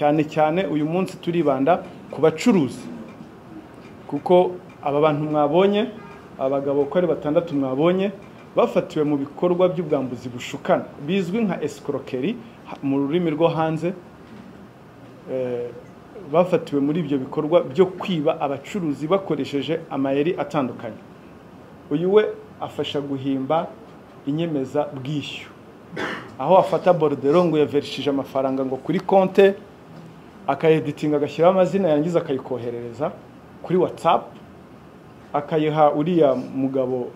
Cyane cyane uyu munsi turibanda ku bacuruzi, kuko aba bantu mwabonye, abagabo uko ari batandatu mwabonye, bafatiwe mu bikorwa by'ubwambuzi bushukana bizwi nka escroquerie mu rurimi rwo hanze. Bafatiwe muri ibyo bikorwa byo kwiba abacuruzi bakoresheje amayeri atandukanye. Uyu we afasha guhimba inyemeza bwishyu, aho afata bordereau ngo yaverishije amafaranga ngo kuri konte, akayeditinga agashyiraho amazina, yangiza akayikoherereza kuri WhatsApp, akayiha uriya mugabo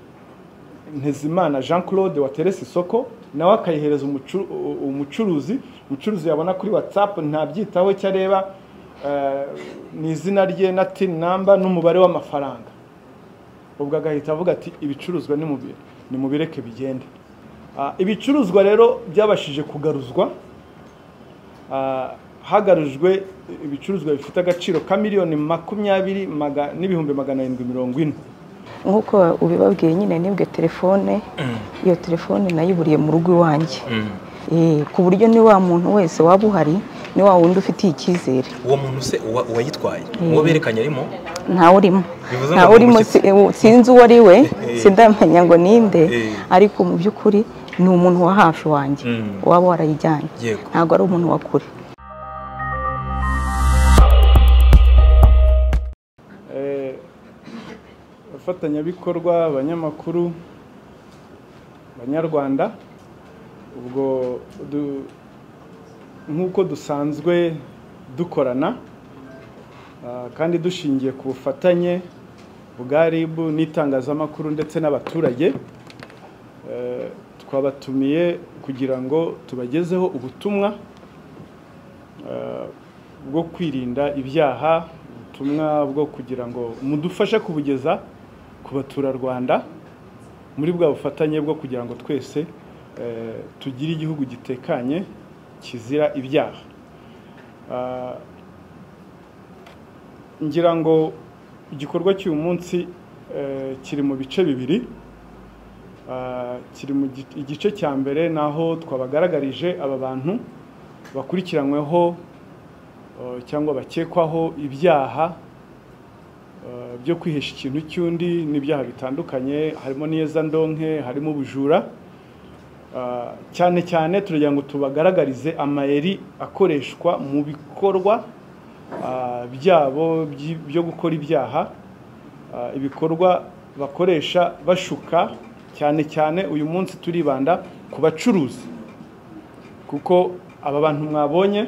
Ntezimana Jean Claude waterese isoko, nawe akayihereza umucuruzi. Umucuruzi yabona kuri WhatsApp ntabyitaho, icyo areba ni izina rye na TIN number n'umubare w'amafaranga, ubwo agahita avuga ati ibicuruzwa ni mubireke bigende. Ibicuruzwa rero byabashije kugaruzwa, hagarujwe ibicuruzwa bifite agaciro ka 20,740,000. Nk'uko ubibabwiye nyine, nibwe telefone, iyo telefone nayiburiye mu rugo iwanjye, ku buryo ni wa muntu wese waba uhari, ni wa wundi ufitiye icyizere. Uwo muntu se uwayitwaye, uwo berekanye arimo? Ntawe urimo, ntawe urimo, sinzi uwo ari we, sindamenya ngo ninde, ariko mu by'ukuri ni umuntu wa hafi wanjye waba warayijyanye, ntabwo ari umuntu wa kure. Abafatanyabikorwa, abanyamakuru, abanyarwanda, ubwo nk'uko dusanzwe dukorana kandi dushingiye ku bufatanye bwa RIB n'itangazamakuru ndetse n'abaturage, twabatumiye kugira ngo tubagezeho ubutumwa bwo kwirinda ibyaha, ubutumwa bwo kugira ngo mudufashe kubugeza ku baturarwanda muri bwa bufatanye bwo kugira ngo twese tugire igihugu gitekanye kizira ibyaha. Ngira ngo igikorwa cy'uyu munsi kiri mu bice bibiri. Kiri mu igice cya mbere naho twabagaragarije aba bantu bakurikiranyweho cyangwa bakekwaho ibyaha byo kwihesha ikintu cy'undi n'ibyaha bitandukanye, harimo n'iyezandonke, harimo ubujura. Cyane cyane turagira ngo tubagaragarize amayeri akoreshwa mu bikorwa byabo byo gukora ibyaha, ibikorwa bakoresha bashuka. Cyane cyane uyu munsi turibanda ku bacuruzi, kuko aba bantu mwabonye,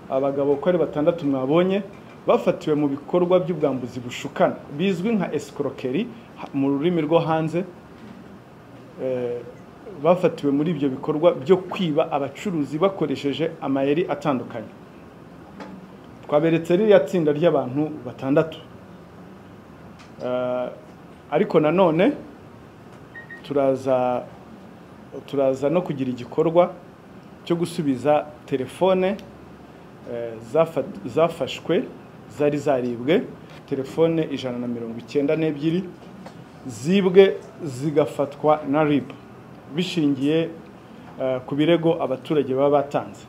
abagabo uko ari batandatu mwabonye, bafatiwe mu bikorwa by'ubwambuzi bushukana bizwi nka escroquerie mu rurimi rwo hanze. Bafatiwe muri ibyo bikorwa byo kwiba abacuruzi bakoresheje amayeri atandukanye. Twaberetse ririya tsinda ry'abantu batandatu, ariko nanone turaza no kugira igikorwa cyo gusubiza telefone zafashwe zari zaribwe, telefone 192 zibwe zigafatwa na RIB bishingiye ku birego abaturage baba batanze.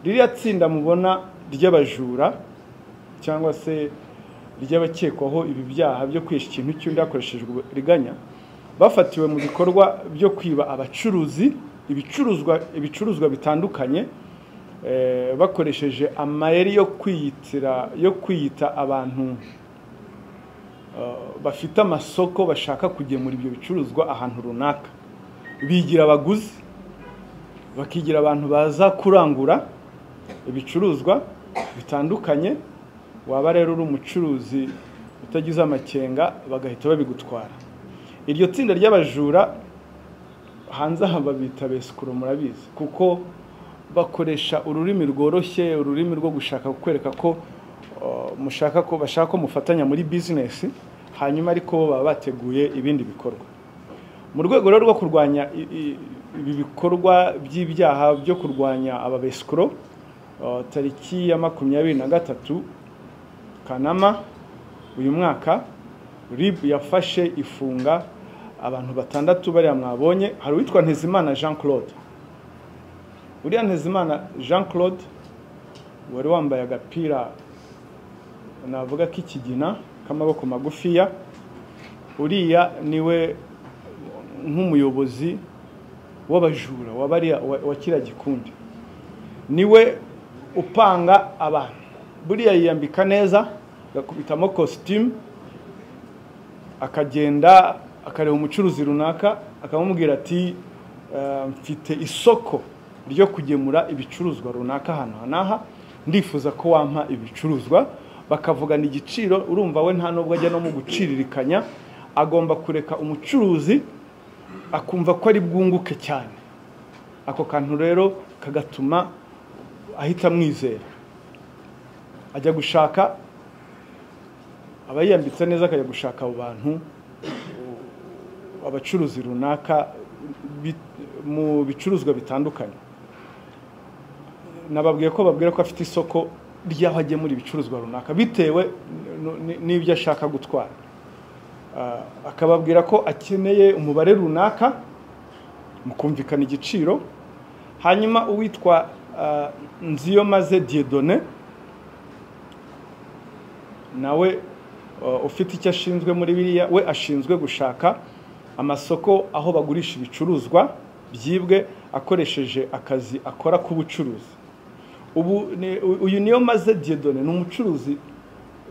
Ririya tsinda mubona ry'abajura cyangwa se ry'abakekwaho ibi byaha byo kwisha ikintu cy'undi hakoreshejwe uburiganya, bafatiwe mu bikorwa byo kwiba abacuruzi ibicuruzwa bitandukanye, bakoresheje amayeri yo kwiyita abantu bafite amasoko bashaka kugemura ibyo bicuruzwa ahantu runaka. Bigira abaguzi, bakigira abantu baza kurangura ibicuruzwa bitandukanye. Waba rero uri umucuruzi utagize amakenga, bagahita babigutwara. Iryo tsinda ry'abajura hanze aha babita besikuro, murabizi, kuko bakoresha ururimi rworoshye, ururimi rwo gushaka kukwereka ko mushaka ko bashaka ko mufatanya muri business, hanyuma ariko bo baba bateguye ibindi bikorwa. Mu rwego rwo kurwanya ibi bikorwa by'ibyaha byo kurwanya aba besikuro, tariki ya 23 Kanama uyu mwaka, RIB yafashe ifunga abantu batandatu bariya mwabonye. Hari uwitwa Ntezimana Jean Claude. Uriya Ntezimana Jean Claude wari wambaye agapira navuga k'ikigina k'amaboko magufiya, uriya niwe nk'umuyobozi w'abajura wa kiriya gikundi, niwe upanga abantu. Buriya yiyambika neza, agakubitamo kositimu, akagenda akareba umucuruzi runaka akamubwira ati mfite isoko ryo kugemura ibicuruzwa runaka hano n'aha, ndifuza ko wampa ibicuruzwa. Bakavugana igiciro. Urumva we nta nubwo ajya no mu guciririkanya, agomba kureka umucuruzi akumva ko ari bwunguke cyane. Ako kantu rero kagatuma ahita amwizera, ajya gushaka, aba yiyambitse neza, akajya gushaka abo bantu, abacuruzi runaka mu bicuruzwa bitandukanye. Nababwiye ko babwira ko afite isoko ry'aho agemura ibicuruzwa runaka bitewe n'ibyo ashaka gutwara, akababwira ko akeneye umubare runaka, mukumvikana igiciro. Hanyuma uwitwa Nziyomaze Dieudonné nawe ufite icyo ashinzwe muri biriya, we ashinzwe gushaka amasoko aho bagurisha ibicuruzwa byibwe akoresheje akazi akora k'ubucuruzi. Ubu uyu Niyomaze Dieudonné ni umucuruzi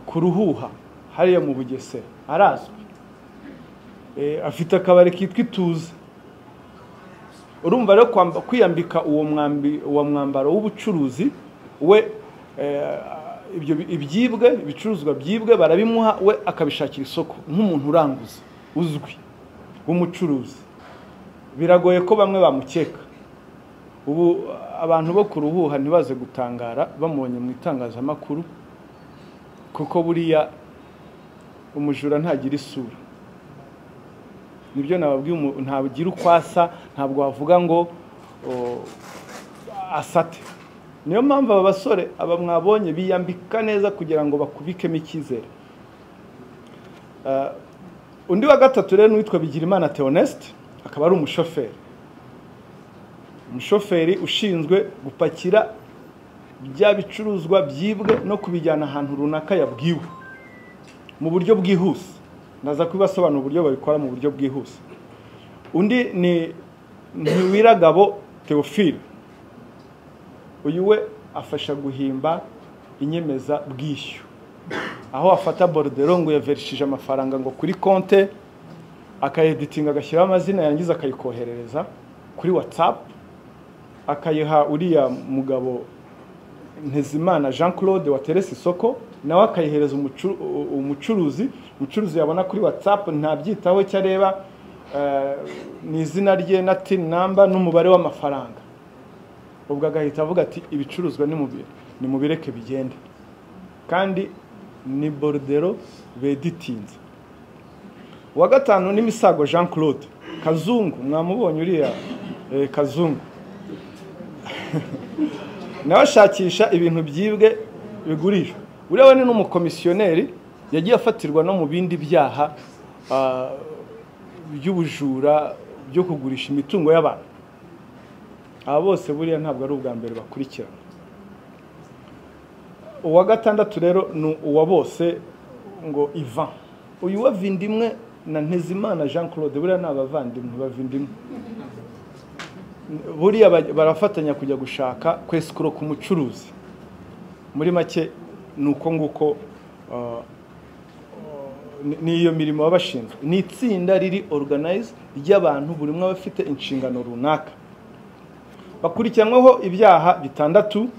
ku Ruhuha hariya mu Bugesera, arazwi, afite akabari kitwa Ituze. Urumva rero kwiyambika uwo mwambaro w'ubucuruzi, we ibyo ibyibwe, ibicuruzwa byibwe barabimuha, we akabishakira isoko nk'umuntu uranguza uzwi w'umucuruzi. Biragoye ko bamwe bamukeka. Ubu abantu bo ku Ruhuha ntibaze gutangara bamubonye mu itangazamakuru, kuko buriya umujura ntagira isura. Nibyo nababwiye, ntagira uko asa, ntabwo wavuga ngo asate. Niyo mpamvu aba basore aba mwabonye biyambika neza kugira ngo bakubikemo icyizere. Undi wa gatatu rero witwa Bigirimana Theoneste, akaba ari umushoferi. Umushoferi ushinzwe gupakira bya bicuruzwa byibwe no kubijyana ahantu runaka yabwiwe mu buryo bwihuse. Ndaza kubibasobanura uburyo babikora mu buryo bwihuse. Undi ni Ntiwiragabo Theophile, uyu we afasha guhimba inyemeza bwishyu, aho afata borudero ngo yaverishije amafaranga ngo kuri konte, akayeditinga agashyiraho amazina, yarangiza akayikoherereza kuri WhatsApp, akayiha uriya mugabo Ntezimana Jean Claude waterese isoko, nawe akayihereza umucuruzi. Umucuruzi yabona kuri WhatsApp ntabyitaho, icyo areba ni izina rye na TIN number n'umubare w'amafaranga. Ubwo agahita avuga ati ibicuruzwa ni mubireke bigende. Kandi ni borudero beditinze. Uwa gatanu ni Misago Jean Claude Kazungu, mwamubonye uriya Kazungu nawe ashakisha ibintu byibwe bigurishwa. Uriya we ni n'umukomisiyoneri, yagiye afatirwa no mu bindi byaha by'ubujura byo kugurisha imitungo y'abantu. Aba bose buriya ntabwo ari ubwa mbere bakurikirana. Uwa gatandatu rero ni uwa bose ngo Ivan. Uyu wa Vindimwe na Ntezimana Jean Claude, buriya ni abavandimwe bavindimwe. Buriya barafatanya kujya gushaka kwesikuro ku mucuruzi. Muri make ni uko nguko niyo mirimo babashinzwe. Ni itsinda riri organize ry'abantu buri umwe bafite inshingano runaka. Bakurikiranweho ibyaha bitandatu: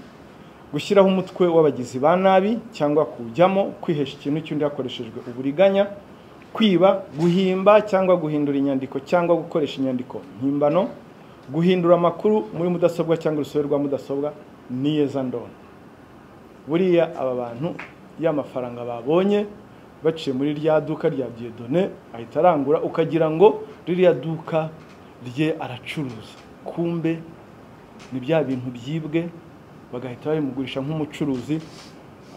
gushyiraho umutwe w'abagizi ba nabi cyangwa kujyamo, kwihesha ikintu cy'undi hakoreshejwe uburiganya, kwiba, guhimba cyangwa guhindura inyandiko cyangwa gukoresha inyandiko mpimbano, guhindura amakuru muri mudasobwa cyangwa urusobe rwa mudasobwa n'iyezandonke. Buriya aba bantu y'amafaranga babonye baciye muri rya duka rya Dieudonné ahita arangura, ukagira ngo ririya duka rye aracuruza, kumbe ni bya bintu byibwe bagahita babimugurisha nk'umucuruzi.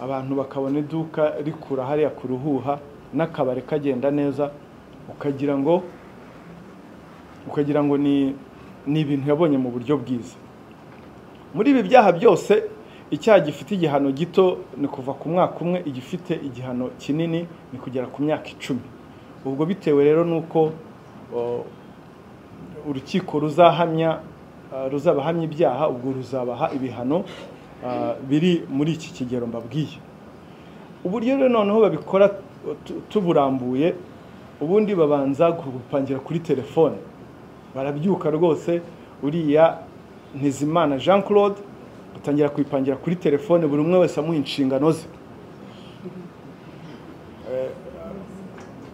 Abantu bakabona iduka rikura hariya ku Ruhuha n'akabari kagenda neza, ukagira ngo ni ibintu yabonye mu buryo bwiza. Muri ibi byaha byose Icyaha gifite igihano gito ni kuva ku mwaka umwe, igifite igihano kinini ni kugera ku myaka 10. Ubwo bitewe rero nuko urukiko ruzahamya ruzabahamya ibyaha, ubwo ruzabaha ibihano biri muri iki kigero mbabwiye. Uburyo rero noneho babikora tuburambuye, ubundi babanza gupangira kuri telefone. Barabyuka rwose, uriya Ntezimana Jean Claude atangira kuyipangira kuri telefone, buri umwe wese amuha inshingano ze.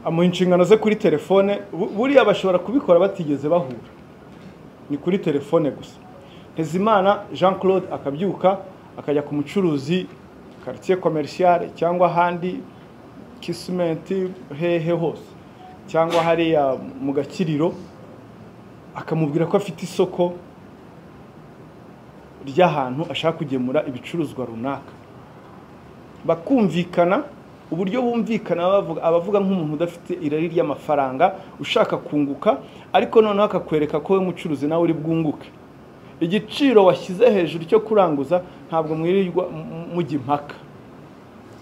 Amuha inshingano ze kuri telefone. Buriya bashobora kubikora batigeze bahura, ni kuri telefone gusa. Ntezimana Jean Claude akabyuka akajya ku mucuruzi quartier commercial cyangwa ahandi Kisimenti hehe hose cyangwa hariya mu Gakiriro, akamubwira ko afite isoko ry'ahantu ashaka kugemura ibicuruzwa runaka. Bakumvikana. Uburyo bumvikana abavuga nk'umuntu udafite irari ry'amafaranga ushaka kunguka, ariko noneho akakwereka ko we mucuruzi nawe uri bwunguke. Igiciro washyize hejuru cyo kuranguza ntabwo mwirirwa mujya impaka.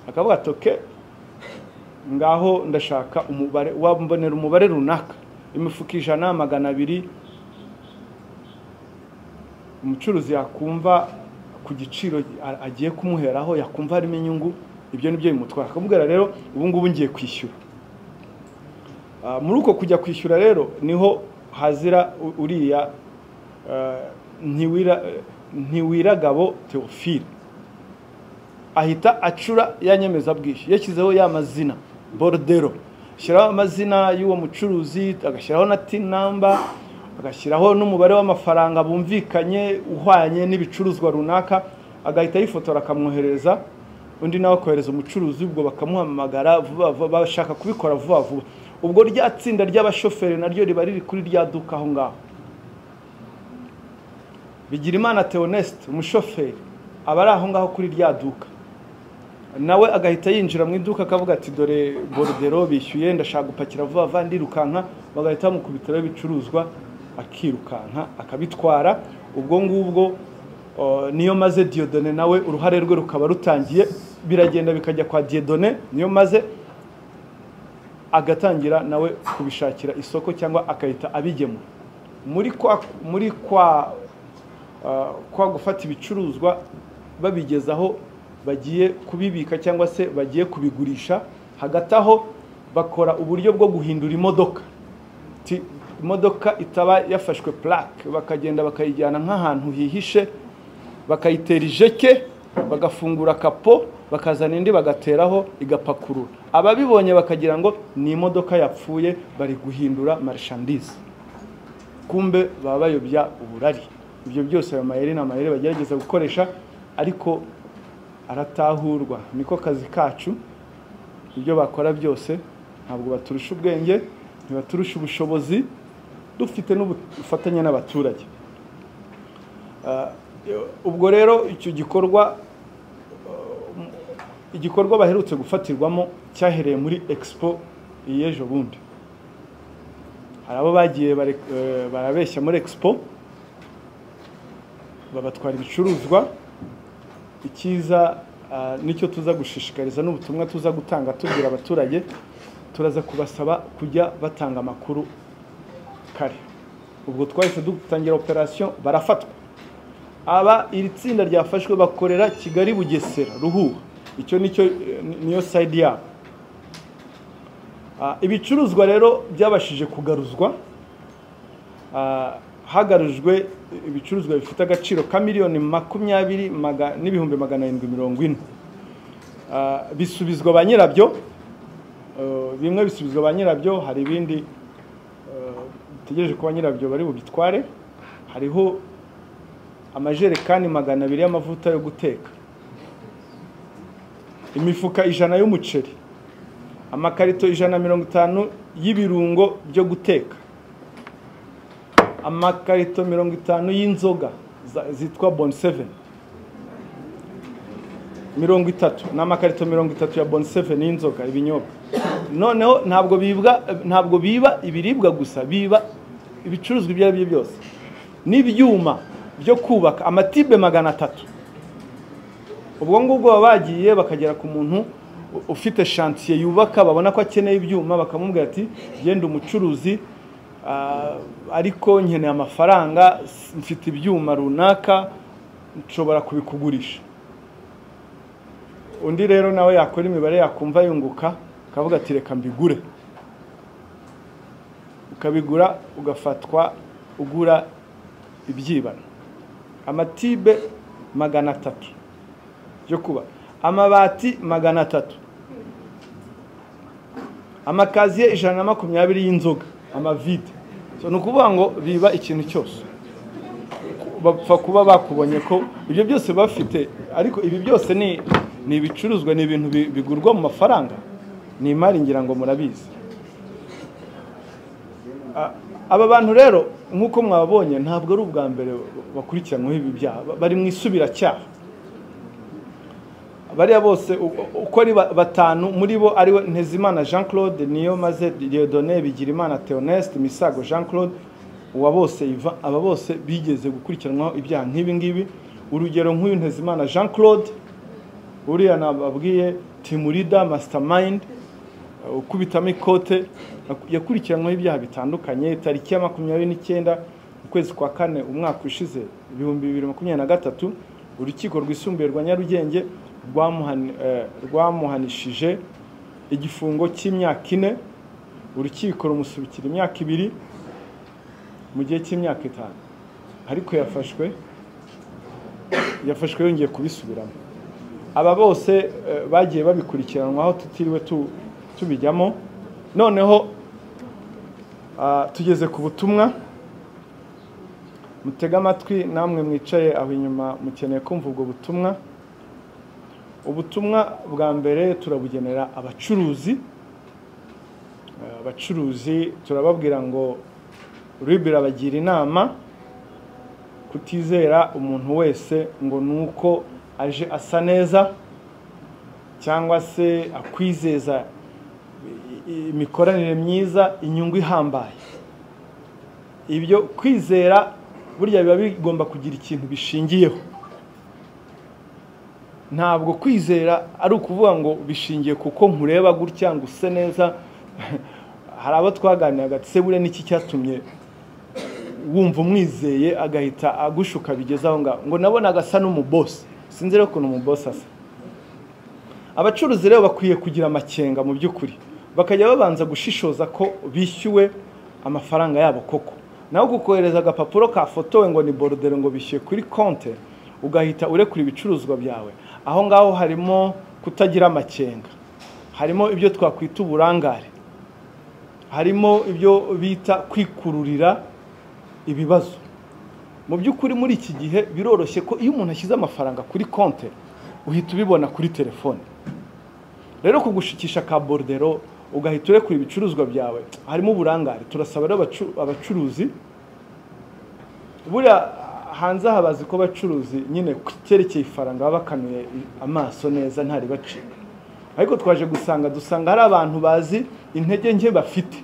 Akavuga ati okay, ngaho ndashaka umubare, wambonera umubare runaka, imifuka 100, 200. Umucuruzi yakumva ku giciro agiye kumuheraho, yakumva harimo inyungu, ibyo nibyo bimutwara. Akamubwira rero ubu ngubu ngiye kwishyura. Muri uko kujya kwishyura rero niho hazira uriya Ntiwiragabo Theophile. Ahita acura ya nyemezabwishyu, yashyizeho ya mazina bordero, ashyiraho amazina y'uwo mucuruzi, agashyiraho na TIN number, agashyiraho n'umubare w'amafaranga bumvikanye uhwanye n'ibicuruzwa runaka, agahita yifotora akamwohereza. Undi nawe akohereza umucuruzi, ubwo bakamuhamagara vuba vuba, bashaka kubikora vuba vuba. Ubwo rya tsinda ry'abashoferi naryo riba riri kuri rya duka aho ngaho. Bigirimana Theoneste umushoferi aba ari aho ngaho kuri rya duka, nawe agahita yinjira mu iduka akavuga ati dore bordero bishyuye, ndashaka gupakira vuba vuba ndirukanka. Bagahita bamukubitiraho ibicuruzwa akirukanka akabitwara. Ubwo ngubwo niyo maze Dieudonné nawe uruhare rwe rukaba rutangiye, biragenda bikajya kwa Dieudonné, niyo maze agatangira nawe kubishakira isoko cyangwa akahita abigemura. Muri kwa gufata ibicuruzwa babigezaho bagiye kubibika cyangwa se bagiye kubigurisha, hagati aho bakora uburyo bwo guhindura imodoka. Imodoka itaba yafashwe plaque, bakagenda bakayijyana nk'ahantu hihishe, bakayitera ijeke, bagafungura kapo, bakazana indi bagateraho igapakurura. Ababibonye bakagira ngo ni imodoka yapfuye, bari guhindura marchandise, kumbe baba bayobya uburari. Ibyo byose ayo mayeri na mayeri bagerageza gukoresha, ariko aratahurwa. Niko kazi kacu. Ibyo bakora byose ntabwo baturusha ubwenge, ntibaturusha ubushobozi, dufite n'ubufatanye n'abaturage. Ubwo rero icyo gikorwa, igikorwa baherutse gufatirwamo cyahereye muri Expo y'ejo bundi. Hari abo bagiye barabeshya muri Expo, babatwara ibicuruzwa. Icyiza nicyo tuza gushishikariza n'ubutumwa tuza gutanga tubwira abaturage, turaza kubasaba kujya batanga amakuru kare. Ubwo twahise dutangira operation, barafatwa. Aba iri tsinda ryafashwe bakorera Kigali, Bugesera, Ruhuha, icyo nicyo niyo side yabo. Ibicuruzwa rero byabashije kugaruzwa. Hagarujwe ibicuruzwa bifite agaciro ka 20,740,000 bisubizwa ba nyirabyo. Bimwe bisubizwa ba nyirabyo, hari ibindi bitegereje ko ba nyirabyo bari bubitware. Hariho amajerekani 200 y'amavuta yo guteka, imifuka 100 y'umuceri, amakarito 150 y'ibirungo byo guteka, amakarito 50 y'inzoga zitwa Bon 7, 30 n'amakarito 30 ya Bon 7 y'inzoga, ibinyobwa. Noneho ntabwo biba ibiribwa gusa, biba ibicuruzwa ibyo ari byo byose, n'ibyuma byo kubaka, amatibe 300. Ubwo ngubwo baba bagiye bakagera ku muntu ufite chantier yubaka, babona ko akeneye ibyuma, bakamubwira ati genda umucuruzi, ariko nkeneye amafaranga, mfite ibyuma runaka nshobora kubikugurisha. Undi rero nawe yakora imibare yakumva yunguka, akavuga ati reka mbigure. Ukabigura ugafatwa ugura ibyibano. Amatibe 300 yo kuba, amabati 300, amakaziye 120 y'inzoga, amavide. So nukuvuga ngo biba ikintu cyose bapfa kuba bakubonye ko ibyo byose bafite. Ariko ibi byose ni ibicuruzwa, ni ibintu bigurwa mu mafaranga, ni imari, ngira ngo murabizi. Aba bantu rero nkuko mwabonye ntabwo ari ubwa mbere bakurikiranweho ibi byaha, bari mu isubiracyaha. Bariya bose uko ari batanu muri bo ari Ntezimana Jean Claude, Niyomaze Dieudonné, Bigirimana Theoneste, Misago Jean Claude, uwa bose Ivan, aba bose bigeze gukurikiranwaho ibyaha nk'ibi ngibi. Urugero nk'uyu Ntezimana Jean Claude uriya nababwiye Timurida Mastermind ukubitamo ikote, yakurikiranyweho ibyaha bitandukanye. Tariki ya 29 ukwezi kwa 4 umwaka ushize 2023, urukiko rwisumbuye rwa Nyarugenge rwamuhanishije igifungo cy'imyaka 4, urukiko rumusubikira imyaka 2 mu gihe cy'imyaka 5, ariko yafashwe yongeye kubisubiramo. Aba bose bagiye babikurikiranwaho tutiriwe tubijyamo. Noneho tugeze ku butumwa. Mutega amatwi namwe mwicaye aho inyuma mukeneye kumva ubwo butumwa. Ubutumwa bwa mbere turabugenera abacuruzi. Abacuruzi turababwira ngo RIB irabagira inama kutizera umuntu wese ngo nuko aje asa neza cyangwa se akwizeza imikoranire myiza, inyungu ihambaye. Ibyo kwizera burya biba bigomba kugira ikintu bishingiyeho. Ntabwo kwizera ari ukuvuga ngo bishingiye kuko nkureba gutya ngo use neza. Hari abo twaganiraga ati se buriya niki cyatumye wumva umwizeye agahita agushuka bigeze aho ngaho, ngo nabonaga asa n'umubosi. Sinzi rero ukuntu umubosi asa. Abacuruzi rero bakwiye kugira amakenga mu by'ukuri, bakajya babanza gushishoza ko bishyuwe amafaranga yabo koko. Naho kukohereza agapapuro kafotowe ngo ni borudero ngo bishyuye kuri konte, ugahita urekura ibicuruzwa byawe, aho ngaho harimo kutagira amakenga, harimo ibyo twakwita uburangare, harimo ibyo bita kwikururira ibibazo. Mu by'ukuri muri iki gihe biroroshye ko iyo umuntu ashyize amafaranga kuri konte uhita ubibona kuri telefone. Rero kugushikisha ka borudero ugahita urekura ibicuruzwa byawe, harimo uburangare. Turasaba rero abacuruzi, buriya hanze aha bazi ko abacuruzi nyine cyerekeye ifaranga baba bakanuye amaso neza ntari bacika, ariko twaje gusanga dusanga hari abantu bazi intege nke bafite,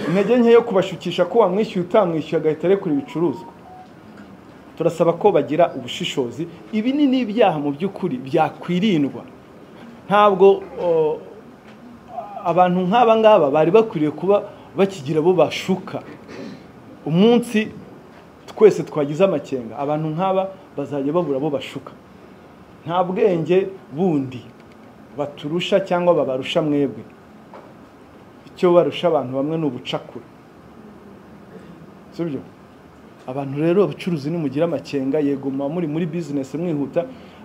intege nke yo kubashukisha ko wamwishyuye utamwishyuye agahita arekura ibicuruzwa. Turasaba ko bagira ubushishozi. Ibi ni n'ibyaha mu by'ukuri byakwirindwa. Ntabwo abantu nk'aba ngaba bari bakwiriye kuba bakigira bo bashuka. Umunsi twese twagize amakenga, abantu nk'aba bazajya babura bo bashuka. Nta bwenge bundi baturusha cyangwa babarusha mwebwe. Icyo barusha abantu bamwe ni ubucakura, sibyo? Abantu rero abacuruzi nimugira amakenga, yego muba muri business mwihuta,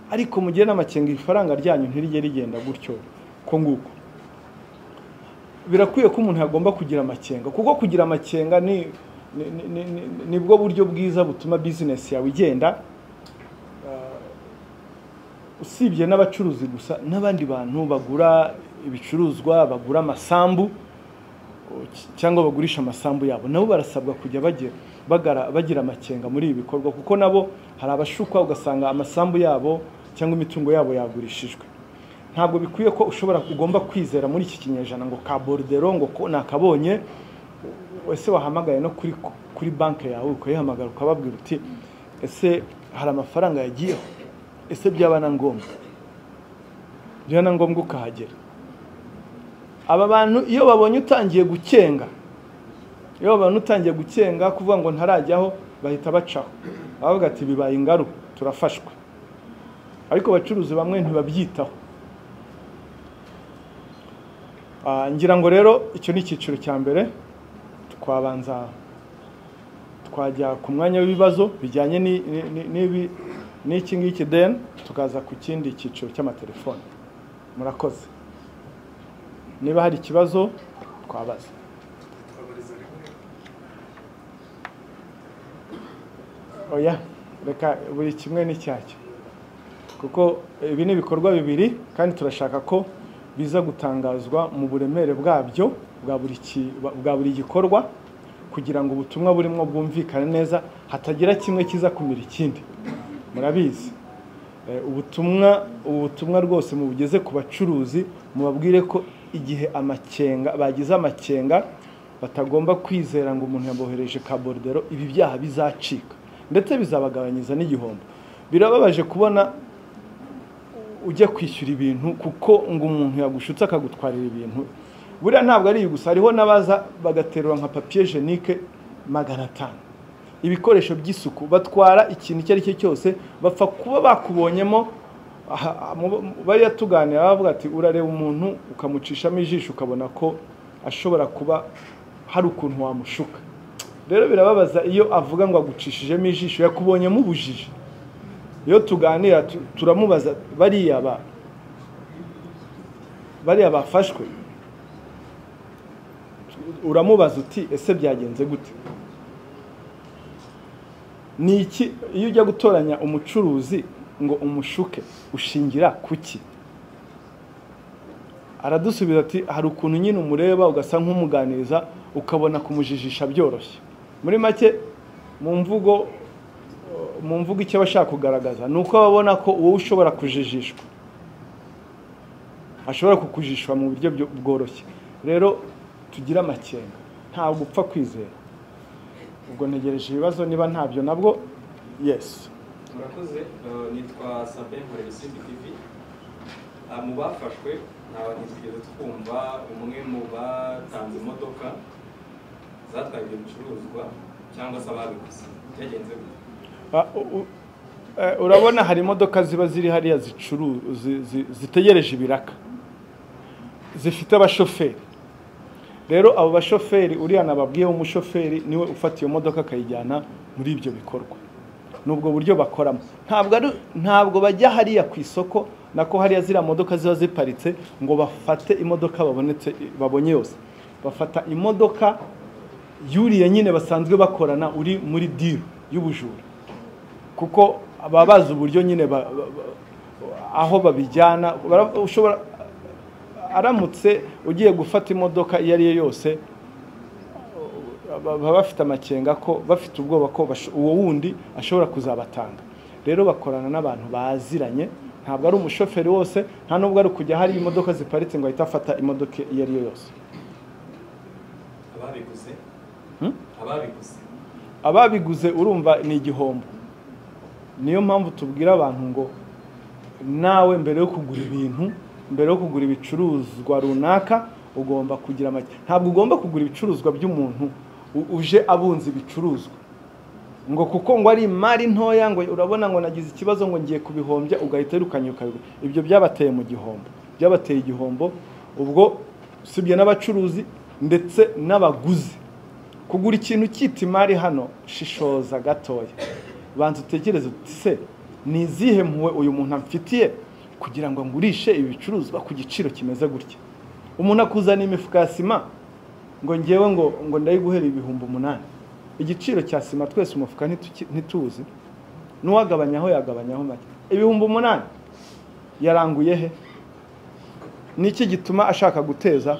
ariko mugire n'amakenga, ifaranga ryanyu ntirijye rigenda gutyo ko nguko. Birakwiye ko umuntu agomba kugira amakenga, kuko kugira amakenga ni nibwo buryo bwiza butuma business yawe igenda. Usibye n'abacuruzi gusa, n'abandi bantu bagura ibicuruzwa, bagura amasambu cyangwa bagurisha amasambu yabo, nabo barasabwa kujya bagira amakenga muri ibi bikorwa, kuko nabo hari abashukwa ugasanga amasambu yabo cyangwa imitungo yabo yagurishijwe. Ntabwo bikwiye ko ushobora ugomba kwizera muri iki kinyejana ngo ka borudero ngo ko nakabonye. Ese wahamagaye no kuri banki yawe ukayihamagara ukababwira uti ese hari amafaranga yagiyeho? Ese byaba na ngombwa? Byaba na ngombwa ukahagera. Aba bantu iyo babonye utangiye gukenga, iyo babonye utangiye gukenga kuvuga ngo ntarajyaho, bahita bacaho bavuga ati bibaye ingaru turafashwe. Ariko abacuruzi bamwe ntibabyitaho. Ngira ngo rero icyo ni icyiciro cya mbere. Twabanza twajya ku mwanya w'ibibazo bijyanye n'iki ngiki, then tukaza ku kindi cyiciro cy'amatelefone. Murakoze. Niba hari ikibazo twabaza. Oya, reka buri kimwe n'icyacyo, kuko ibi ni ibikorwa bibiri kandi turashaka ko biza gutangazwa mu buremere bwabyo bwa buri gikorwa, kugira ngo ubutumwa burimo bwumvikane neza, hatagira kimwe kiza kumira ikindi. Murabizi ubutumwa rwose mubugeze ku bacuruzi, mubabwire ko igihe amakenga bagize amakenga batagomba kwizera ngo umuntu yabohereje ka bordero, ibi byaha bizacika ndetse bizabagabanyiza n'igihombo. Birababaje kubona ujya kwishyura ibintu kuko ngo umuntu yagushutse akagutwarira ibintu. Buriya ntabwo ari gusa, hariho n'abaza bagaterura nka papier hygiénique 500, ibikoresho by'isuku, batwara ikintu icyo ari cyo cyose bapfa kuba bakubonyemo. Bariya tuganira bavuga ati urareba umuntu ukamucishamo ijisho ukabona ko ashobora kuba hari ukuntu wamushuka. Rero birababaza iyo avuga ngo agucishijemo ijisho yakubonyemo ubujiji. Iyo tuganira turamubaza bariya bafashwe, uramubaza uti ese byagenze gute? Ni iki iyo ujya gutoranya umucuruzi ngo umushuke ushingira kuki? Aradusubiza ati hari ukuntu nyine umureba ugasa nk'umuganiriza ukabona kumujijisha byoroshye. Muri make mu mvugo icyo bashaka kugaragaza ni uko babona ko wowe ushobora kujijishwa, ashobora kukujishwa mu buryo bworoshye. Rero tugira amakenga, ntabwo upfa kwizera. Ubwo ntegereje ibibazo, niba ntabyo nabwo yes. Murakoze. Nitwa Sabin nkorera Isimbi TV. Mu bafashwe nta ntitwigeze twumva umwe mu batanze imodoka zatwaye ibyo bicuruzwa cyangwa se ababiguze, byagenze gute? Urabona hari imodoka ziba ziri hariya zitegereje ibiraka, zifite abashoferi. Rero abo bashoferi, uriya nababwiye umushoferi niwe ufata iyo modoka akayijyana muri ibyo bikorwa. Nubwo buryo bakoramo, ntabwo bajya hariya ku isoko nako hariya ziriya modoka ziba ziparitse ngo bafate imodoka babonye yose. Bafata imodoka yuriye nyine basanzwe bakorana, uri muri deal y'ubujura, kuko baba bazi uburyo nyine aho babijyana. Ushobora aramutse ugiye gufata imodoka iyo ari yo yose, baba bafite amakenga ko bafite ubwoba ko uwo wundi ashobora kuzabatanga. Rero bakorana n'abantu baziranye, ntabwo ari umushoferi wose, nta nubwo ari kujya hari imodoka ziparitse ngo ahite afata imodoka iyo ari yo yose. Ababiguze urumva ni igihombo. Niyo mpamvu tubwira abantu ngo nawe mbere yo kugura ibintu, mbere yo kugura ibicuruzwa runaka, ugomba kugira make. Ntabwo ugomba kugura ibicuruzwa by'umuntu uje abunze ibicuruzwa ngo kuko ngo ari imari ntoya, ngo urabona ngo nagize ikibazo ngo ngiye kubihombya, ugahita wirukanye ukabigura. Ibyo byabateye mu gihombo, byabateye igihombo. Ubwo usibye n'abacuruzi ndetse n'abaguzi. Kugura ikintu cyita imari hano, shishoza gatoya, banza utekereze uti se ni izihe mpuhwe uyu muntu amfitiye kugira ngo ngurishe ibicuruzwa ku giciro kimeze gutya? Umuntu akuzana imifuka ya sima ngo ngewe ngo ndayiguhera 8,000. Igiciro cya sima twese umufuka ntituzi, n'uwagabanyaho yagabanyaho make. 8,000 yaranguye he? Niki gituma ashaka guteza?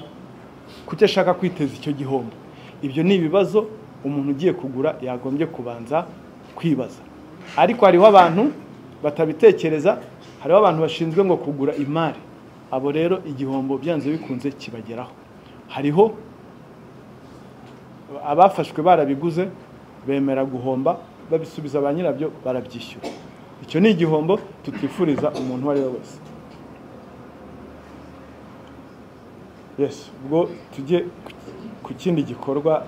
Kuki ashaka kwiteza icyo gihombo? Ibyo ni ibibazo umuntu ugiye kugura yagombye kubanza kwibaza. Ariko hariho abantu batabitekereza, hariho abantu bashinzwe ngo kugura imari. Abo rero igihombo byanze bikunze kibageraho. Hariho abafashwe barabiguze bemera guhomba, babisubiza ba nyirabyo barabyishyura. Icyo ni igihombo tutifuriza umuntu uwo ari we wese. Yes, ubwo tujye ku kindi gikorwa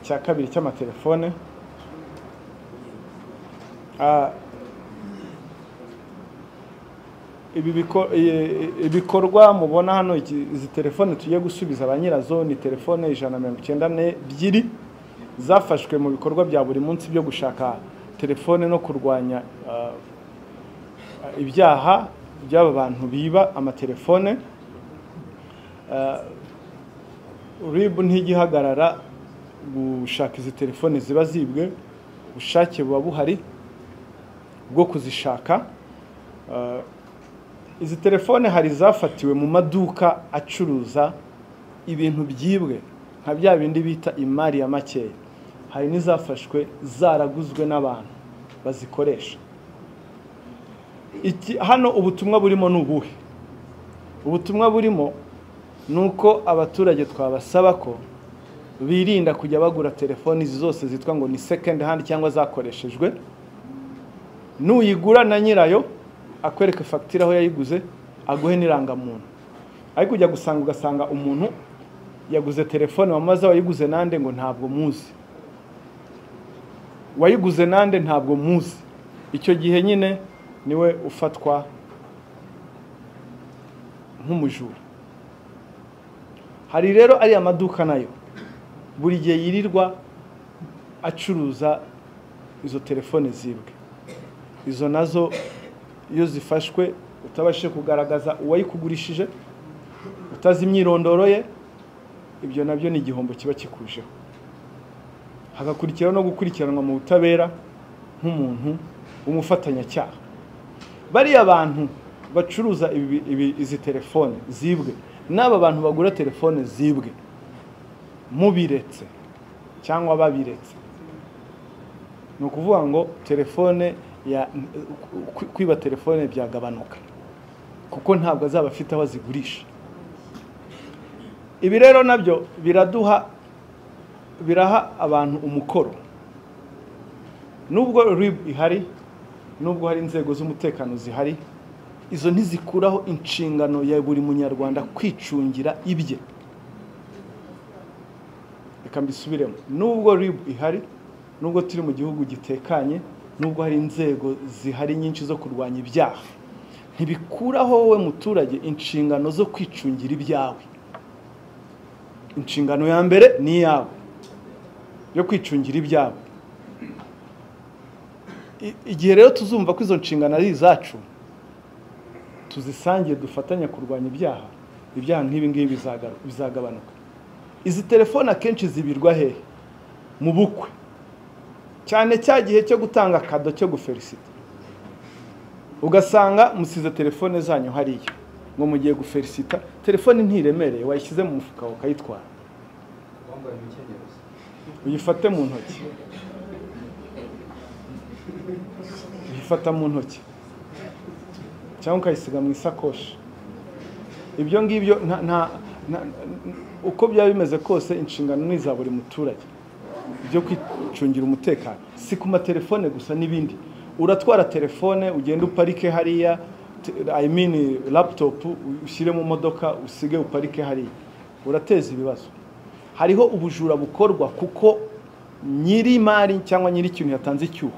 cya kabiri cy'amatelefone. Ibikorwa mubona hano, izi telefone tugiye gusubiza ba nyirazo ni telefone 192 zafashwe mu bikorwa bya buri munsi byo gushaka telefone no kurwanya ibyaha by'aba bantu biba amatelefone. RIB ntigihagarara gushaka izi telefone ziba zibwe, ubushake buba buhari bwo kuzishaka. Izi telefone hari zafatiwe mu maduka acuruza ibintu byibwe nka bya bindi bita imari ya makeya, hari n'izafashwe zaraguzwe n'abantu bazikoresha. Hano ubutumwa burimo ni ubuhe? Ubutumwa burimo nuko abaturage twabasaba ko birinda kujya bagura telefoni izi zose zitwa ngo ni second hand cyangwa zakoreshejwe. Nuyigura na nyirayo akwereka fagitire aho yayiguze, aguhe n'irangamuntu. Ariko ujya gusanga ugasanga umuntu yaguze telefone wamaze wayiguze nande ngo ntabwo muzi, wayiguze nande ntabwo muzi. Icyo gihe nyine niwe ufatwa nk'umujura. Hari rero ari amaduka nayo buri gihe yirirwa acuruza izo telefone zibwe. Izo nazo iyo zifashwe utabashije kugaragaza uwayikugurishije, utazi imyirondoro ye, ibyo nabyo ni igihombo kiba kikujeho. Hagakurikiraho no gukurikiranwa mu butabera nk'umuntu w'umufatanyacyaha. Bariya bantu bacuruza izi telefone zibwe n'aba bantu bagura telefone zibwe, mubiretse cyangwa babiretse, ni ukuvuga ngo telefone ya kwiba telefone byagabanuka, kuko ntabwo azaba afite aho azigurisha. Ibi rero nabyo biraha abantu umukoro. Nubwo RIB ihari, nubwo hari inzego z'umutekano zihari, izo ntizikuraho inshingano ya buri munyarwanda kwicungira ibye. Reka mbisubiremo, nubwo RIB ihari, nubwo turi mu gihugu gitekanye, nubwo hari inzego zihari nyinshi zo kurwanya ibyaha, ntibikuraho wowe muturage inshingano zo kwicungira ibyawe. Inshingano ya mbere ni iyawe yo kwicungira ibyawe. Igihe rero tuzumva ko izo nshingano ari izacu, tuzisangiye dufatanya kurwanya ibyaha, ibyaha nk'ibi ngibi bizagabanuka. Izi telefone akenshi zibirwa hehe? Mu bukwe, cyane cya gihe cyo gutanga kado cyo gufelicita. Ugasanga musize telefone zanyu hariya ngo mugiye gufelicita, telefone ntiremereye, wayishyize mu mufuka ukayitwara, uyifate mu ntoki, uyifata mu ntoki cyangwa ukayisiga mu isakoshi. Ibyo ngibyo uko byaba bimeze kose, inshingano ni iza buri muturage byo kwicungira umutekano, si ku matelefone gusa n'ibindi. Uratwara telefone ugenda uparike hariya, I mean laptop ushyire mu modoka usige uparike hariya, urateza ibibazo. Hariho ubujura bukorwa kuko nyiri imari cyangwa nyiri ikintu yatanze icyuho.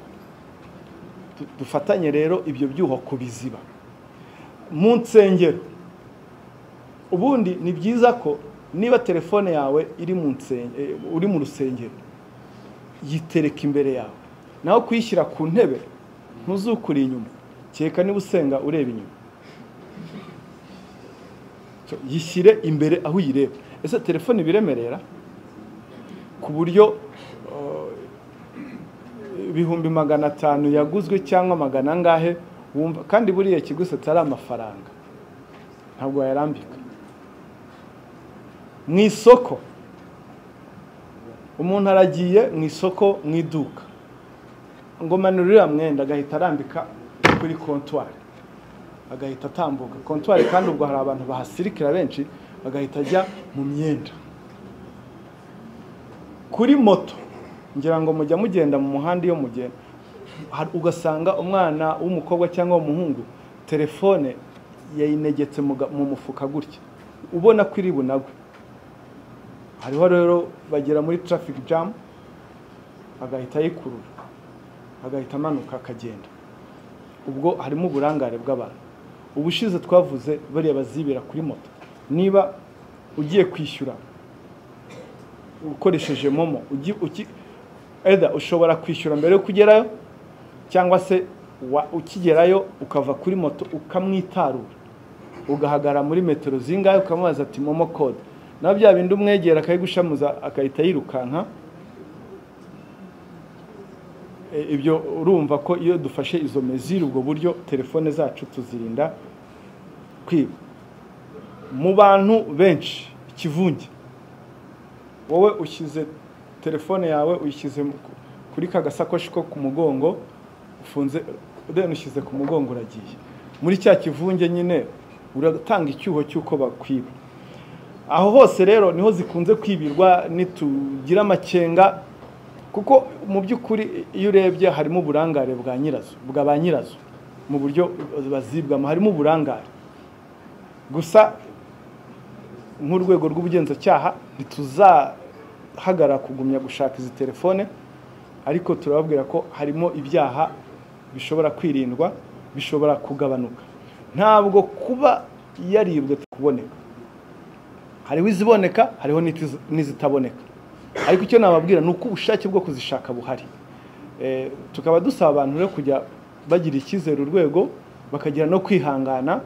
Dufatanye rero ibyo byuho kubiziba. Mu nsengero ubundi ni byiza ko niba telefone yawe iri mu nsengero, uri mu rusengero, yitereka imbere yawe, naho kuyishyira ku ntebe ntuzukure inyuma, kereka niba usenga ureba inyuma. Yishyire imbere aho uyireba. Ese telefone biremerera ku buryo 500,000 yaguzwe cyangwa magana angahe wumva? Kandi buriya kigusa atari amafaranga, ntabwo wayarambika mu isoko. Umuntu aragiye mu isoko mu iduka ngo manura uriya mwenda, agahita arambika kuri kontwari, agahita atambuka kontwari, kandi ubwo hari abantu bahasirikira benshi, agahita ajya mu myenda. Kuri moto ngira ngo mujya mugenda mu muhanda, iyo mugenda Ugasanga umwana w'umukobwa cyangwa w'umuhungu telefone yayinegetse mu mufuka gutya, ubona ko iri bunagwe. Hariho rero bagera muri traffic jam agahita ayikurura, agahita amanuka akagenda. Ubwo harimo uburangare bw'abantu. Ubushize twavuze bariya bazibira kuri moto, niba ugiye kwishyura ukoresheje momo, either ushobora kwishyura mbere yo kugerayo cyangwa se ukigerayo ukava kuri moto ukamwitarura, ugahagara muri metero zingahe ukamubaza ati momo code, naho bya bindi umwegera akayigushamuza akahita yirukanka. Ibyo urumva ko iyo dufashe izo mezire, ubwo buryo telefone zacu tuzirinda kwiba. Mu bantu benshi ikivunge, wowe ushyize telefone yawe uyishyize kuri ka gasakoshi ko ku mugongo ufunze, then ushyize ku mugongo uragiye muri cya kivunge nyine, uratanga icyuho cy'uko bakwiba. Aho hose rero niho zikunze kwibirwa nitugira amakenga, kuko mu by'ukuri iyo urebye harimo uburangare bwa nyirazo, bwa ba nyirazo mu buryo bazibwamo, harimo uburangare. Gusa nk'urwego rw'ubugenzacyaha ntituzahagarara kugumya gushaka izi telefone, ariko turababwira ko harimo ibyaha bishobora kwirindwa, bishobora kugabanuka. Ntabwo kuba yaribwe kuboneka, hariho iziboneka, hariho n'izitaboneka, ariko icyo nababwira ni uko ubushake bwo kuzishaka buhari. Tukaba dusaba abantu rero kujya bagira icyizere urwego, bakagira no kwihangana,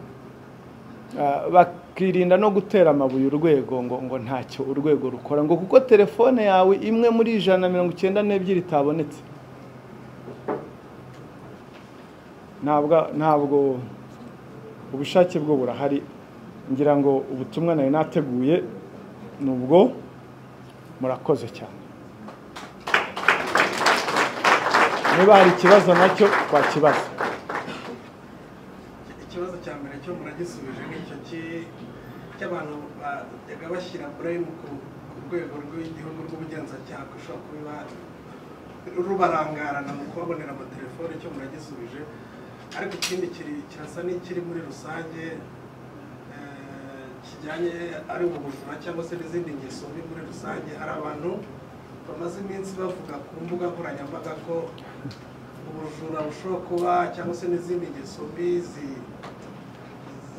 bakirinda no gutera amabuye urwego ngo ntacyo urwego rukora, ngo kuko telefone yawe imwe muri 192 itabonetse. Ntabwo ubushake bwo burahari. Ngira ngo ubutumwa nari nateguye nubwo, murakoze cyane. Niba hari ikibazo nacyo twakibaza. Ikibazo cya mbere cyo muragisubije n'icyo cy'abantu bajyaga bashyira blame ku rwego rw'igihugu rw'ubugenzacyaha, ushobora kuba rubarangarana mu kubabonera amatelefone, cyo muragisubije. Ariko ikindi kirasa n'ikiri muri rusange kijyanye ari ubujura cyangwa se n'izindi ngeso mbi muri rusange. Hari abantu bamaze iminsi bavuga ku mbuga nkoranyambaga ko ubujura bushobora kuba cyangwa se n'izindi ngeso mbi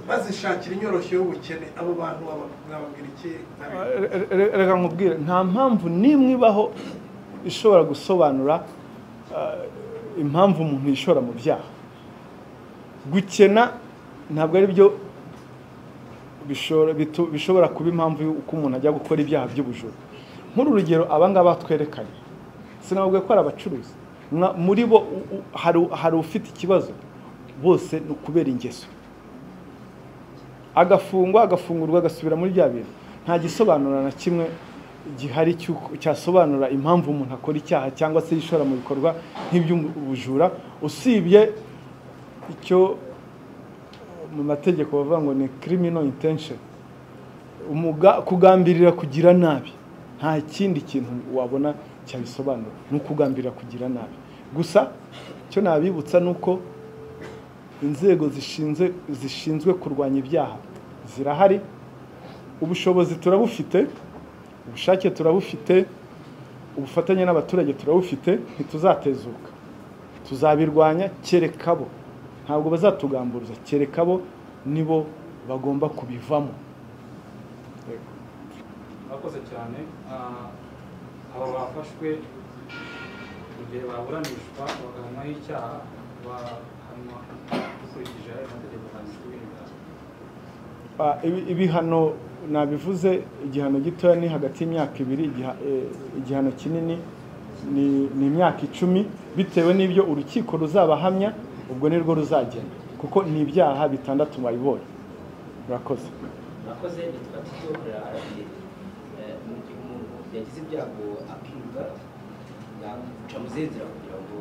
bazishakira inyoroshyo y'ubukene. Abo bantu mwababwira iki? Reka nkubwire, nta mpamvu n'imwe ibaho ishobora gusobanura impamvu umuntu yishora mu byaha. Gukena ntabwo ari byo bishobora kuba impamvu y'uko umuntu ajya gukora ibyaha by'ubujura. Nk'uru rugero aba ngaba twerekanye, sinababwiye ko ari abacuruzi, muri bo hari ufite ikibazo, bose ni ukubera ingeso, agafungwa agafungurwa agasubira muri bya bintu. Nta gisobanura na kimwe gihari cyasobanura impamvu umuntu akora icyaha cyangwa se yishora mu bikorwa nk'iby'ubujura, usibye icyo mu mategeko bavuga ngo ni criminal intention, kugambirira kugira nabi. Nta kindi kintu wabona cyabisobanura, ni ukugambirira kugira nabi. Gusa icyo nabibutsa nuko inzego zishinzwe kurwanya ibyaha zirahari, ubushobozi turabufite, ubushake turabufite, ubufatanye n'abaturage turabufite, ntituzatezuka, tuzabirwanya kereka bo. Ntabwo bazatugamburuza, kereka bo nibo bagomba kubivamo. Murakoze cyane. Aba bafashwe mu gihe baburanishwa bagahanwaho icyaha, bahanwa dukurikije ayo mategeko. Ibihano nabivuze, igihano gitoya ni hagati y'imyaka 2, igihano kinini ni imyaka 10, bitewe n'ibyo urukiko ruzabahamya, ubwo nirwo ruzagenda, kuko ni ibyaha 6 bayibonye. Murakoze. Murakoze. Nitwa Tito nkorera RBA. Mu gihe umuntu yagize ibyago akibwa, yaca mu zihe nzira kugira ngo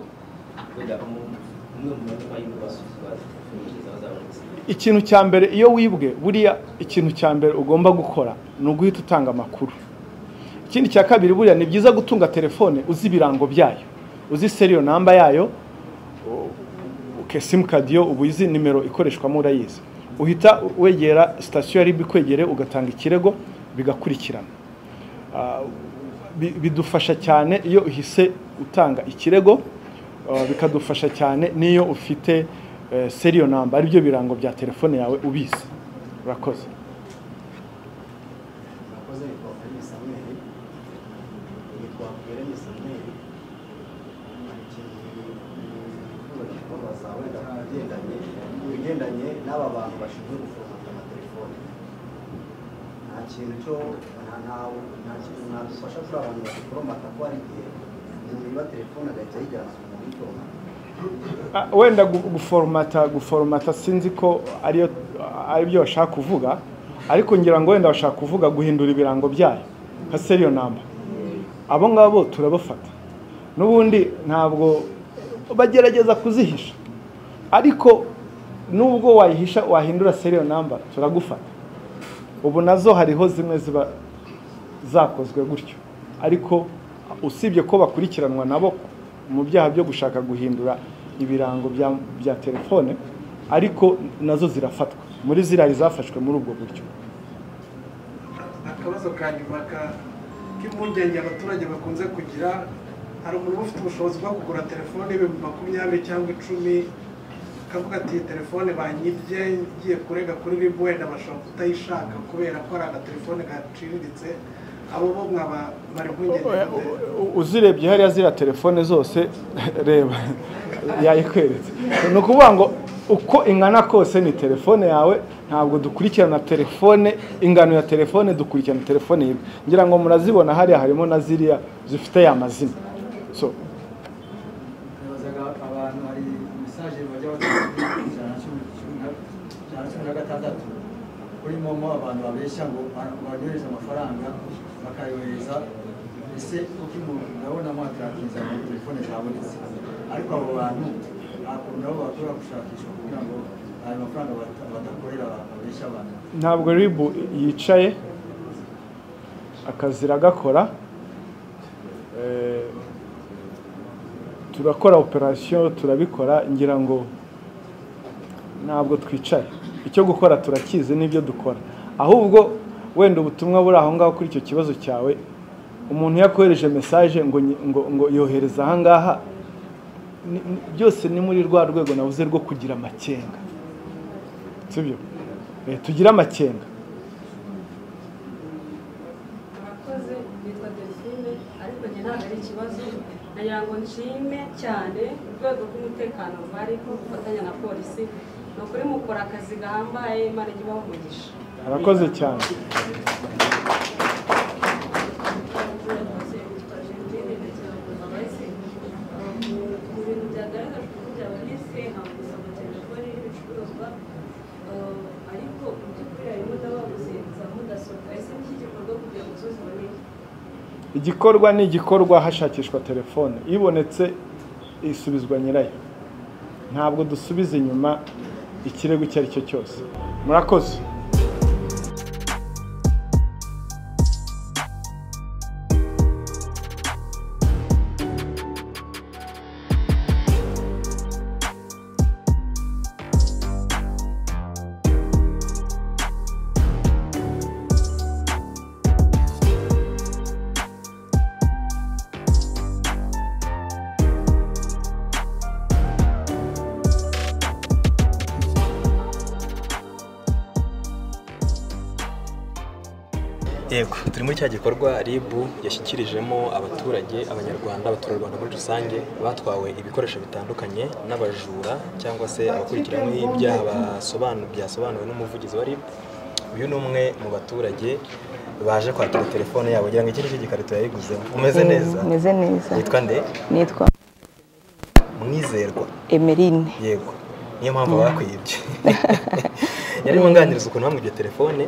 wenda umwe mu banyamahirwe basuzwa telefoni zaba zabonetse? Ikintu cya mbere iyo wibwe, buriya ikintu cya mbere ugomba gukora ni uguhita utanga amakuru. Ikindi cya kabiri, buriya ni byiza gutunga telefone uzi ibirango byayo, uzi serial number yayo, Simukadi yo ubu izi nimero ikoreshwamo urayizi, uhita wegera sitasiyo ya RIB ikwegere ugatanga ikirego bigakurikirana. Bidufasha cyane iyo uhise utanga ikirego, bikadufasha cyane n'iyo ufite serial number, aribyo birango bya telefone yawe ubizi. Urakoze. Murakoze. Nitwa Fermi Samuel, nitwa Fermi Samuel. Hari ikintu nifuzaga kubabaza wenda ku bigendanye n'aba bantu bashinzwe guforomata amatelefone. Nta kintu cyo nta kintu mwadufasha kuri abantu baziforomata, ko hari igihe umuntu yiba telefone agahita ayijyana ku muntu uyiforomata? Wenda guforomata sinzi ko ariyo aribyo bashaka kuvuga, ariko ngira ngo wenda bashaka kuvuga guhindura ibirango byayo nka serial number. Abo ngabo turabafata n'ubundi, ntabwo bagerageza kuzihisha, ariko nubwo wayihisha wahindura serial number turagufata. Ubu nazo hariho zimwe ziba zakozwe gutyo, ariko usibye ko bakurikiranwa nabo mu byaha byo gushaka guhindura ibirango bya telefone, ariko nazo zirafatwa muri ziriya zafashwe muri ubwo buryo. Akabazo ka nyuma k'impungenge abaturage bakunze kugira, hari umuntu ufite ubushobozi bwo kugura telefone 20,000 cyangwa 10, akavuga ati iyi telefone banyibye, ngiye kurega kuri RIB, wenda bashobora kutayishaka kubera ko ari agatelefone gaciriritse. Abo bo mwaba bari impungenge? Uzirebye hariya ziriya telefone zose, reba yayikweretse, ni ukuvuga ngo uko ingana kose ni telefone yawe. Ntabwo dukurikirana telefone, ingano ya telefone, dukurikirana telefone yibwe. Ngira ngo murazibona hariya, harimo na ziriya zifite ya mazina. So nabazaga abantu, hari message bajya batanga 116 kuri MoMo, abantu babeshya ngo banyohereze amafaranga bakayohereza. Ese kuko umuntu ndabona mwatarakinze ama telefone zabonetse, ariko abo bantu nta kuntu nabo bashobora gushakishwa kugira ngo ayo mafaranga badakorera babeshya abantu? Ntabwo RIB yicaye, akazi iragakora. Turakora operation, turabikora, ngira ngo ntabwo twicaye, icyo gukora turakizi n'ibyo dukora. Ahubwo wenda ubutumwa buri aho ngaho kuri icyo kibazo cyawe, umuntu yakohereje message ngo ngo ngo yohereza aha ngaha, byose ni muri rwa rwego navuze rwo kugira amakenga, sibyo? Tugira amakenga. Murakoze. Nitwa Delphine, ariko njye ntabwo ari ikibazo, nagira ngo nshime cyane urwego rw'umutekano rwariho gufatanya na polisi. Ni ukuri mukora akazi gahambaye, Imana ijye ibaha umugisha. Arakoze cyane. Murakoze. Nitwa Gentine, nagira ngo mbabaze mu bintu byagaragajwe ko byabonetse habuze amatelefoni n'ibicuruzwa, ariko mu by'ukuri harimo n'ababuze za mudasobwa. Ese ni iki gikorwa kugira ngo zo ziboneke? Igikorwa ni igikorwa hashakishwa telefone, ibonetse isubizwa nyirayo, ntabwo dusubiza inyuma ikirego icyo ari cyo cyose. Murakoze. Yego, turi muri cya gikorwa RIB yashyikirijemo abaturage, abanyarwanda, abaturarwanda muri rusange batwawe ibikoresho bitandukanye n'abajura cyangwa se abakurikiranyweho ibyaha byasobanuwe n'umuvugizi wa RIB. Uyu ni umwe mu baturage baje kwakira telefone yabo, kugira ngo iki nicyo gikarito yayiguzemo. Umeze neza? Meze neza. Witwa nde? Nitwa Mwizerwa Emeline. Yego, niyo mpamvu bakwibye. Yarimo nganiriza ukuntu bamwibye telefone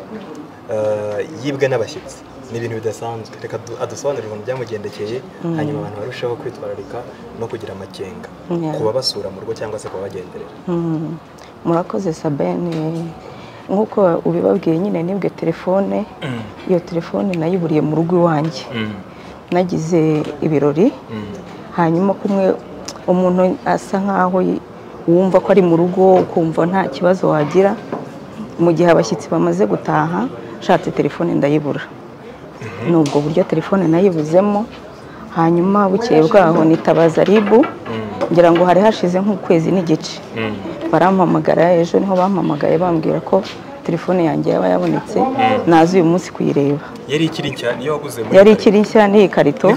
yibwe n'abashyitsi. Ni ibintu bidasanzwe. Reka adusobanurire ukuntu byamugendekeye, hanyuma abantu barusheho kwitwararika no kugira amakenga kuba basura mu rugo cyangwa se kuba bagenderera. Murakoze Sabine. Nk'uko ubibabwiye nyine, nibwe telefone. Iyo telefone nayiburiye mu rugo iwanjye, nagize ibirori, hanyuma kumwe Umuntu asa nkaho wumva ko ari mu rugo, ukumva nta kibazo wagira. Mu gihe abashyitsi bamaze gutaha, nshatse telefone ndayibura. Nubwo buryo telefone nayibuzemo. Hanyuma bukeye bwaho nitabaza RIB, ngira ngo hari hashize nk'ukwezi n'igice. Barampamagara, ejo niho bampamagaye bambwira ko telefone yanjye yaba yabonetse, naza uyu munsi kuyireba. Yari ikiri nshya niyo waguze muri? Yari ikiri nshya n'iyi karito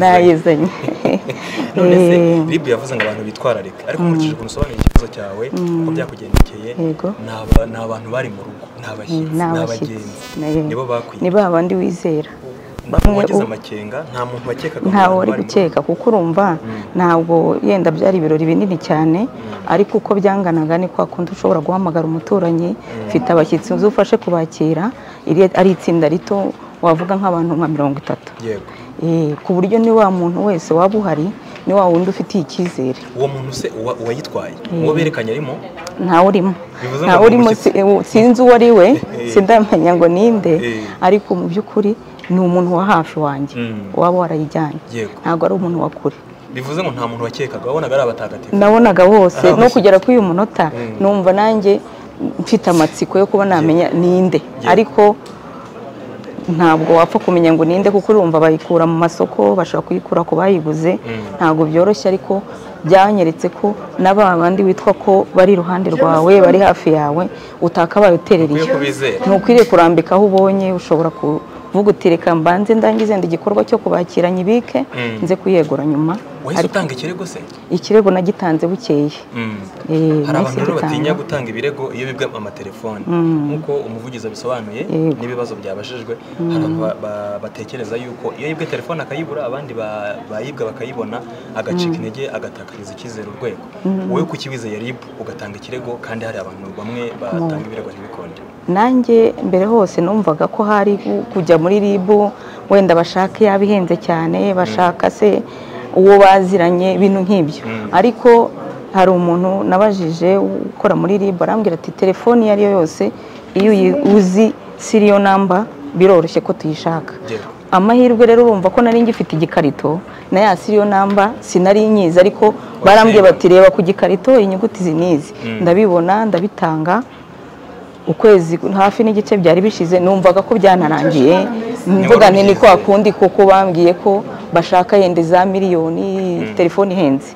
nayizanye. None se RIB yavuze ngo abantu bitwararike, ariko nkurikije ukuntu usobanuye ikibazo cyawe uko byakugendekeye, ni abantu bari mu rugo, ni abashyitsi, ni abagenzi, nibo bakwiye, ni ba bandi wizera. Wagize amakenga, nta muntu wakekaga? Ntawe wari gukeka, kuko urumva ntabwo yenda byari ibirori binini cyane, ariko uko byanganaga ni kwa kundi ushobora guhamagara umuturanyi, mfite abashyitsi uzufashe kubakira, ari itsinda rito wavuga nk'abantu nka 30. Ku buryo ni wa muntu wese waba uhari, ni wa wundi ufitiye icyizere. Uwo muntu se uwayitwaye, uwo berekanye arimo? Ntawe urimo, ntawe urimo, sinzi uwo ari we, sindamenya ngo ninde, ariko mu by'ukuri ni umuntu wa hafi wanjye waba warayijyanye, ntabwo ari umuntu wa kure. Bivuze ngo nta muntu wakekaga, wabonaga ari abatagatifu? Nabonaga bose, no kugera kuri uyu munota numva nanjye mfite amatsiko yo kuba namenya ninde, ariko ntabwo wapfa kumenya ngo ninde, kuko urumva bayikura mu masoko, bashobora kuyikura ku bayiguze, ntabwo byoroshye. Ariko byanyeretse ko n'aba bandi witwa ko bari iruhande rwawe, bari hafi yawe, utakabaye uterereye, ntukwiriye kurambika aho ubonye. Ushobora kuvuga uti reka mbanze ndangize igikorwa cyo kubakira nyibike, nze kuyegura nyuma. Wahise utanga ikirego se? Ikirego nagitanze bukeye. Hari abantu rero batinya gutanga ibirego iyo bibwa amatelefone, nk'uko umuvugizi abisobanuye n'ibibazo byabajijwe. Hari abantu batekereza yuko iyo yibwe telefone akayibura, abandi bayibwa bakayibona, agacika intege, agatakariza icyizere urwego. Wowe kuki wizeye RIB ugatanga ikirego kandi hari abantu bamwe batanga ibirego ntibikonde? Nanjye mbere hose numvaga ko hari kujya muri RIB wenda bashaka yaba ihenze cyane, bashaka se uwo baziranye, ibintu nk'ibyo. Ariko hari umuntu nabajije ukora muri RIB, arambwira ati telefone iyo ari yo yose iyo uzi serial number biroroshye ko tuyishaka. Amahirwe rero urumva ko nari ngifite igikarito na ya serial number sinari nyizi, ariko barambwiye bati reba ku gikarito inyuguti zinizi, ndabibona ndabitanga. Ukwezi hafi n'igice byari bishize, numvaga ko byanarangiye, mvuga nti ni kwa kundi kuko bambwiye ko bashaka yende za miliyoni, telefone ihenze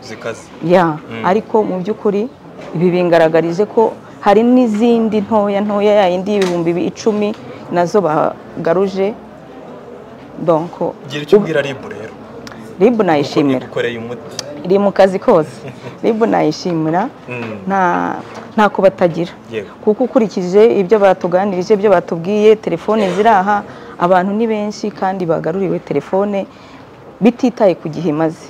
ya. Ariko mu by'ukuri ibi bingaragarije ko hari n'izindi ntoya ntoya, ya yindi 10,000 nazo bagaruje. Donc gira icyo ubwira RIB rero. RIB nayishimira, iri mu kazi kose. RIB nayishimira, ntako batagira, kuko ukurikije ibyo batuganirije, ibyo batubwiye, telefone ziraha, abantu ni benshi kandi bagaruriwe telefone bititaye ku gihe imaze.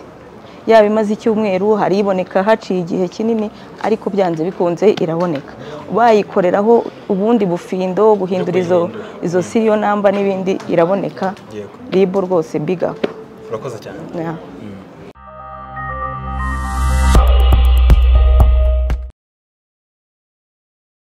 Yaba imaze icyumweru, hari iboneka haciye igihe kinini, ariko byanze bikunze iraboneka. Bayikoreraho ubundi bufindo, guhindura izo serial number n'ibindi, iraboneka. RIB rwose big up. Urakoze cyane.